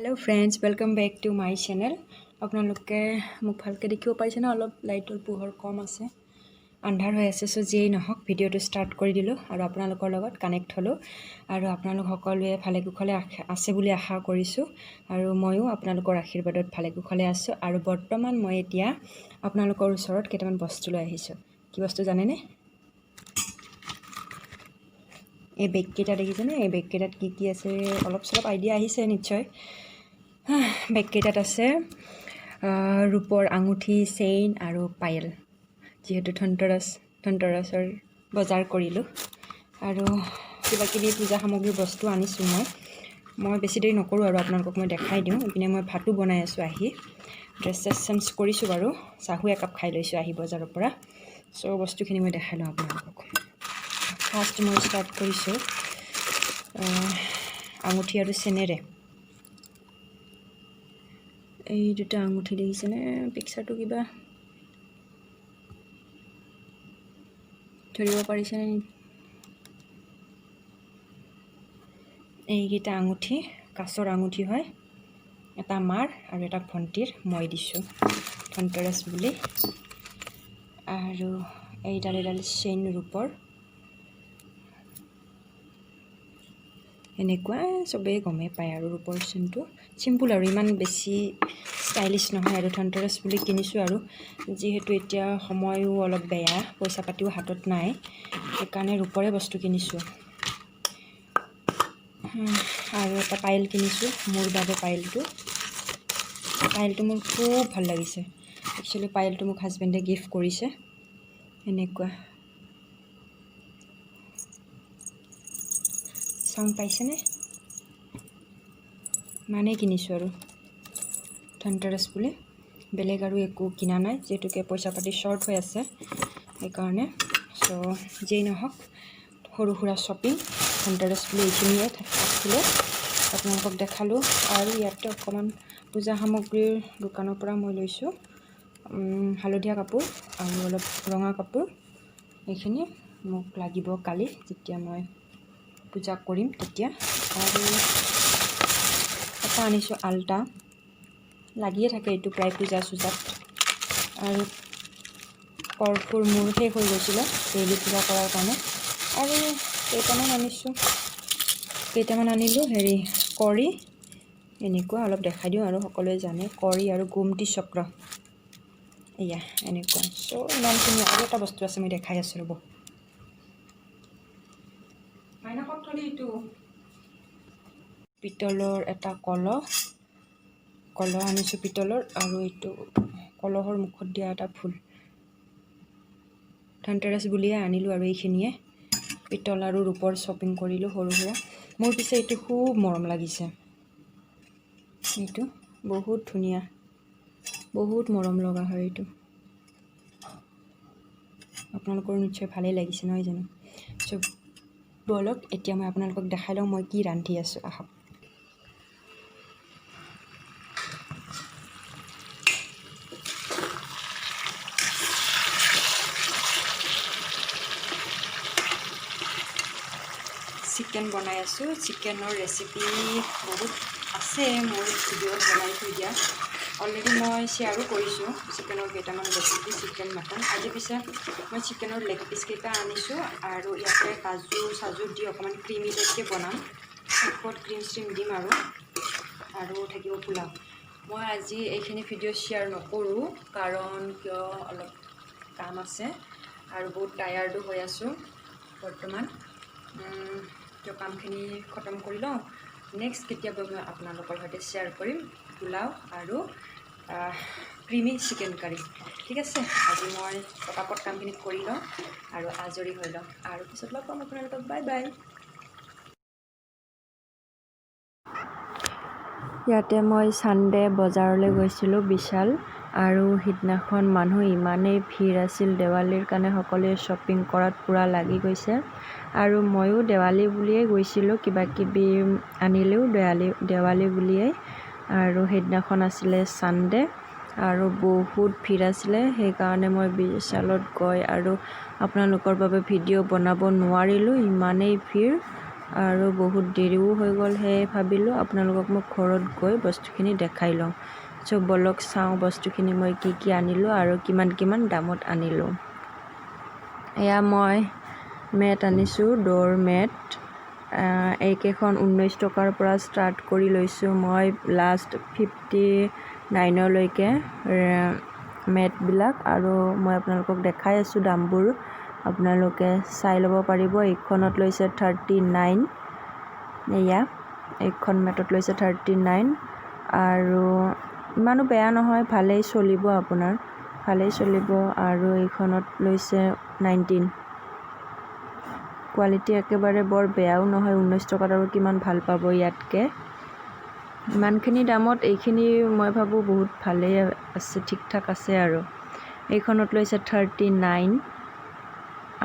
Hello friends, welcome back to my channel. আপোনালোকে মোক ভালকৈ দেখিব পাৰিছে ন? অলপ লাইটৰ পোহৰ কম আছে, আন্ধাৰ হৈ আছে। চ' যিয়েই নহওক, ভিডিঅ'টো ষ্টাৰ্ট কৰি দিলোঁ আৰু আপোনালোকৰ লগত কানেক্ট হ'লোঁ। আৰু আপোনালোক সকলোৱে ভালে কুশলে আছে বুলি আশা কৰিছোঁ আৰু ময়ো আপোনালোকৰ আশীৰ্বাদত ভালে কুশলে আছোঁ। আৰু বৰ্তমান মই এতিয়া আপোনালোকৰ ওচৰত কেইটামান বস্তু লৈ আহিছোঁ। কি বস্তু জানেনে? এই বেগকেইটা দেখিছেনে? এই বেগকেইটাত কি কি আছে অলপ চলপ আইডিয়া আহিছে নিশ্চয়। বেগকেইটাত আছে ৰূপৰ আঙুঠি, চেইন আৰু পায়েল। যিহেতু ধনতেৰাছৰ বজাৰ কৰিলোঁ আৰু কিবা কিবি পূজা সামগ্ৰীৰ বস্তু আনিছোঁ। মই বেছি দেৰি নকৰোঁ আৰু আপোনালোকক মই দেখাই দিওঁ। ইপিনে মই ভাতো বনাই আছোঁ আহি, ড্ৰেছ চেছ চেঞ্জ কৰিছোঁ বাৰু, চাহো একাপ খাই লৈছোঁ আহি বজাৰৰ পৰা। চ' বস্তুখিনি মই দেখাই লওঁ আপোনালোকক। ফাৰ্ষ্ট মই ষ্টাৰ্ট কৰিছোঁ আঙুঠি আৰু চেনেৰে। এই দুটা আঙুঠি দেখিছেনে? পিকচাৰটো কিবা ধৰিব পাৰিছেনে? এইকেইটা আঙুঠি কাছৰ আঙুঠি হয়, এটা মাৰ আৰু এটা ভণ্টিৰ, মই দিছোঁ ধনতেৰাছ বুলি। আৰু এইডাল এডাল চেইন ৰূপৰ, এনেকুৱা চবেই গমেই পায়। আৰু ৰূপৰ চেইনটো চিম্পুল আৰু ইমান বেছি ষ্টাইলিছ নহয় আৰু ধনতেৰাছ বুলি কিনিছোঁ। আৰু যিহেতু এতিয়া সময়ো অলপ বেয়া, পইচা পাতিও হাতত নাই, সেইকাৰণে ৰূপৰে বস্তু কিনিছোঁ। আৰু এটা পায়েল কিনিছোঁ মোৰ বাবে। পায়েলটো মোৰ খুব ভাল লাগিছে। একচুৱেলি পায়েলটো মোক হাজবেণ্ডে গিফ্ট কৰিছে। এনেকুৱা চাউণ্ড পাইছেনে? ইমানেই কিনিছোঁ আৰু ধনতেৰাছ বুলি, বেলেগ আৰু একো কিনা নাই, যিহেতুকে পইচা পাতি শ্বৰ্ট হৈ আছে সেইকাৰণে। চ' যেই নহওক, সৰু সুৰা শ্বপিং ধনতেৰাছ বুলি এইখিনিয়ে আছিলে, আপোনালোকক দেখালোঁ। আৰু ইয়াতে অকণমান পূজা সামগ্ৰীৰ দোকানৰ পৰা মই লৈছোঁ হালধীয়া কাপোৰ আৰু অলপ ৰঙা কাপোৰ। এইখিনি মোক লাগিব কালি যেতিয়া মই পূজা কৰিম তেতিয়া। আৰু এটা আনিছোঁ আলতা, লাগিয়ে থাকে এইটো প্ৰায় পূজা চূজাত। আৰু কৰ্পূৰ মোৰ শেষ হৈ গৈছিলে ডেইলি পূজা কৰাৰ কাৰণে। আৰু কেইটামান আনিছোঁ, কেইটামান আনিলোঁ হেৰি কৰি এনেকুৱা অলপ দেখাই দিওঁ আৰু সকলোৱে জানে, কৰি আৰু গোমতী চক্ৰ, এয়া এনেকুৱা। চ' ইমানখিনি। আৰু এটা বস্তু আছে, মই দেখাই আছোঁ, ৰ'ব। মাইনা ক'ত থলি এইটো? পিতলৰ এটা কলহ আনিছোঁ পিতলৰ। আৰু এইটো কলহৰ মুখত দিয়া এটা ফুল, ধনতেৰাছ বুলিয়ে আনিলোঁ। আৰু এইখিনিয়ে পিতল আৰু ৰূপৰ শ্বপিং কৰিলোঁ সৰু সুৰা। মোৰ পিছে এইটো খুব মৰম লাগিছে, এইটো বহুত ধুনীয়া, বহুত মৰম লগা হয় এইটো। আপোনালোকৰো নিশ্চয় ভালেই লাগিছে, নহয় জানো? চ' ব'লক, এতিয়া মই আপোনালোকক দেখাই লওঁ মই কি ৰান্ধি আছোঁ, আহক। চিকেন বনাই আছোঁ। চিকেনৰ ৰেচিপি বহুত আছে মোৰ ভিডিঅ'ত বনাই থৈ দিয়া, অলৰেডি মই শ্বেয়াৰো কৰিছোঁ চিকেনৰ কেইটামান ৰেচিপি, চিকেন মটন। আজি পিছে মই চিকেনৰ লেগ পিচকেইটা আনিছোঁ আৰু ইয়াতে কাজু চাজু দি অকণমান ক্ৰিমি টাইপকৈ বনাম, শেষত ক্ৰীম চ্ৰীম দিম। আৰু থাকিব পোলাও। মই আজি এইখিনি ভিডিঅ' শ্বেয়াৰ নকৰোঁ, কাৰণ কিয় অলপ কাম আছে আৰু বহুত টায়াৰ্ডো হৈ আছোঁ বৰ্তমান। কিয় কামখিনি খতম কৰি লওঁ, নেক্সট কেতিয়াবা মই আপোনালোকৰ সৈতে শ্বেয়াৰ কৰিম পোলাও আৰু ক্ৰিমি চিকেন কাৰী। ঠিক আছে, আজি মই পটাপট কামখিনি কৰি লওঁ আৰু আজৰি হৈ লওঁ আৰু পিছত লগ পাম আপোনালোকক। Bye bye. ইয়াতে মই ছানডে বজাৰলৈ গৈছিলোঁ বিশাল, আৰু সিদিনাখন মানুহ ইমানেই ভিৰ আছিল, দেৱালীৰ কাৰণে সকলোৱে শ্বপিং কৰাত পূৰা লাগি গৈছে। আৰু ময়ো দেৱালী বুলিয়েই গৈছিলোঁ, কিবা কিবি আনিলোঁ দেৱালী বুলিয়েই। আৰু সেইদিনাখন আছিলে ছানডে আৰু বহুত ভিৰ আছিলে, সেইকাৰণে মই বিশালত গৈ আৰু আপোনালোকৰ বাবে ভিডিঅ' বনাব নোৱাৰিলোঁ, ইমানেই ভিৰ। আৰু বহুত দেৰিও হৈ গ'ল। সেয়ে ভাবিলোঁ আপোনালোকক মই ঘৰত গৈ বস্তুখিনি দেখাই লওঁ। চ' ব'লক চাওঁ বস্তুখিনি মই কি কি আনিলোঁ আৰু কিমান কিমান দামত আনিলোঁ। এয়া মই মেট আনিছোঁ, ড'ৰ মেট। এইকেইখন 19 টকাৰ পৰা ষ্টাৰ্ট কৰি লৈছোঁ মই লাষ্ট 59লৈকে মেটবিলাক। আৰু মই আপোনালোকক দেখাই আছোঁ দামবোৰ, আপোনালোকে চাই ল'ব পাৰিব। এইখনত লৈছে 39, এয়া এইখন মেটত লৈছে 39। আৰু ইমানো বেয়া নহয়, ভালেই চলিব আপোনাৰ, ভালেই চলিব। আৰু এইখনত লৈছে 19। কোৱালিটি একেবাৰে বৰ বেয়াও নহয়। 19 টকাত আৰু কিমান ভাল পাব ইয়াতকৈ। ইমানখিনি দামত এইখিনি মই ভাবোঁ বহুত ভালেই আছে, ঠিক ঠাক আছে। আৰু এইখনত লৈছে 39।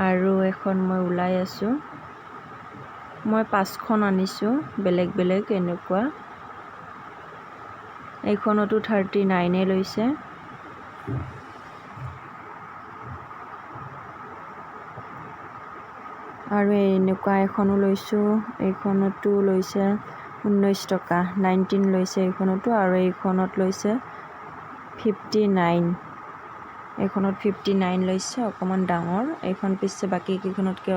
আৰু এখন মই ওলাই আছোঁ, মই 5খন আনিছোঁ বেলেগ বেলেগ এনেকুৱা। এইখনতো 39 লৈছে। আৰু এনেকুৱা এখনো লৈছোঁ, এইখনতো লৈছে 19 টকা, 19 লৈছে এইখনতো। আৰু এইখনত লৈছে 59, এইখনত 59 লৈছে, অকণমান ডাঙৰ এইখন। পিছে বাকী কেইখনতকৈ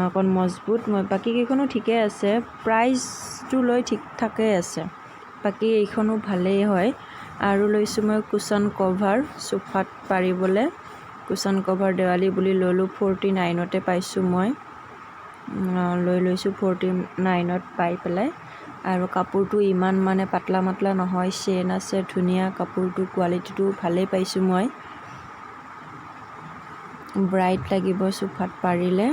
অকণ মজবুত। মই বাকী কেইখনো ঠিকেই আছে, প্ৰাইচটো লৈ ঠিক ঠাকেই আছে, বাকী এইখনো ভালেই হয়। আৰু লৈছোঁ মই কুচন কভাৰ, চোফাত পাৰিবলৈ কুচন কভাৰ দেৱালী বুলি ল'লোঁ। 49তে পাইছোঁ মই, লৈ লৈছোঁ 49ত পাই পেলাই। আৰু কাপোৰটো ইমান মানে পাতলা মাতলা নহয়, চেইন আছে ধুনীয়া, কাপোৰটো কোৱালিটিটো ভালেই পাইছোঁ মই। ব্ৰাইট লাগিব চোফাত পাৰিলে,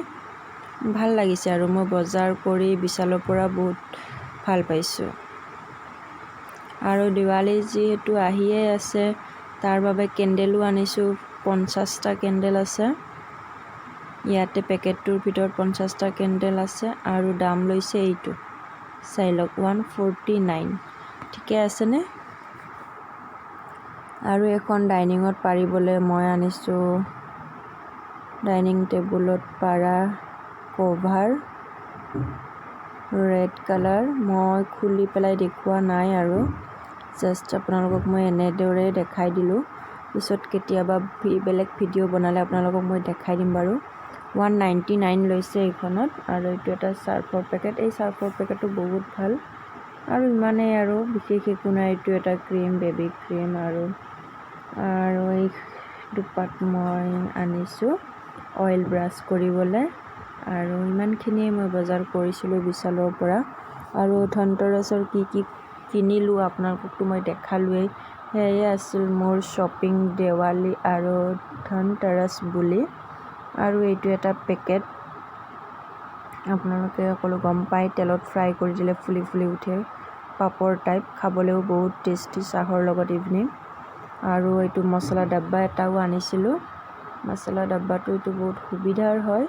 ভাল লাগিছে। আৰু মই বজাৰ কৰি বিশালৰ পৰা বহুত ভাল পাইছোঁ। আৰু দিৱালী যিহেতু আহিয়ে আছে, তাৰ বাবে কেণ্ডেলো আনিছোঁ। 50টা কেণ্ডেল আছে ইয়াতে, পেকেটটোৰ ভিতৰত 50টা কেণ্ডেল আছে। আৰু দাম লৈছে এইটো চাই লওক, 149। ঠিকে আছেনে? আৰু এখন ডাইনিঙত পাৰিবলৈ মই আনিছোঁ, ডাইনিং টেবুলত পাৰা কভাৰ, ৰেড কালাৰ। মই খুলি পেলাই দেখুওৱা নাই আৰু জাষ্ট আপোনালোকক মই এনেদৰে দেখাই দিলোঁ। পিছত কেতিয়াবা বেলেগ ভিডিঅ' বনালে আপোনালোকক মই দেখাই দিম বাৰু। 199 লৈছে এইখনত। আৰু এইটো এটা চাৰ্ফৰ পেকেট, এই চাৰ্ফৰ পেকেটটো বহুত ভাল। আৰু ইমানেই, আৰু বিশেষ একো নাই। এইটো এটা ক্ৰীম, বেবী ক্ৰীম। আৰু আৰু এই দুপাত মই আনিছোঁ অইল ব্ৰাছ কৰিবলৈ। আৰু ইমানখিনিয়ে মই বজাৰ কৰিছিলোঁ বিশালৰ পৰা। আৰু ধনতেৰাছৰ কি কি কিনিলোঁ আপোনালোককতো মই দেখালোৱেই। সেয়ে আছিল মোৰ শ্বপিং দেৱালী আৰু ধনতেৰাছ বুলি। আৰু এইটো এটা পেকেট, আপোনালোকে সকলো গম পায়, তেলত ফ্ৰাই কৰি দিলে ফুলি ফুলি উঠে, পাপৰ টাইপ, খাবলৈও বহুত টেষ্টি চাহৰ লগত ইভিনিং। আৰু এইটো মছলা ডাব্বা এটাও আনিছিলোঁ। মছলা ডাব্বাটো এইটো বহুত সুবিধাৰ হয়,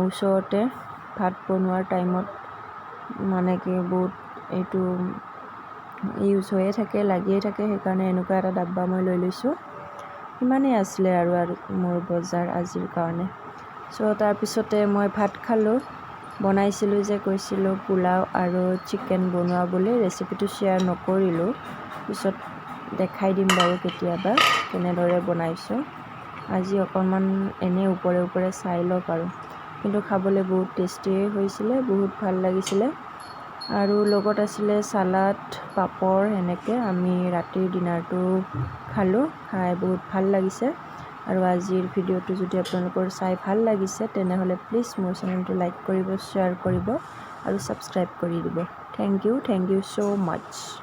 ওচৰতে ভাত বনোৱাৰ টাইমত মানে কি বহুত এইটো ইউজ হৈয়ে থাকে, লাগিয়ে থাকে, সেইকাৰণে এনেকুৱা এটা ডাব্বা মই লৈ লৈছোঁ। ইমানেই আছিলে আৰু আৰু মোৰ বজাৰ আজিৰ কাৰণে। চ' তাৰপিছতে মই ভাত খালোঁ। বনাইছিলোঁ যে কৈছিলোঁ পোলাও আৰু চিকেন বনোৱা বুলি, ৰেচিপিটো শ্বেয়াৰ নকৰিলোঁ, পিছত দেখাই দিম বাৰু কেতিয়াবা কেনেদৰে বনাইছোঁ। আজি অকণমান এনেই ওপৰে ওপৰে চাই লওক আৰু। কিন্তু খাবলৈ বহুত টেষ্টিয়ে হৈছিলে, বহুত ভাল লাগিছিলে। আৰু লগত আছিলে চালাড, পাপৰ, এনেকৈ আমি ৰাতিৰ ডিনাৰটো খালোঁ, খাই বহুত ভাল লাগিছে। আৰু আজিৰ ভিডিঅ'টো যদি আপোনালোকৰ চাই ভাল লাগিছে, তেনেহ'লে প্লিজ মোৰ চেনেলটো লাইক কৰিব, শ্বেয়াৰ কৰিব আৰু ছাবস্ক্ৰাইব কৰি দিব। Thank you, thank you so much.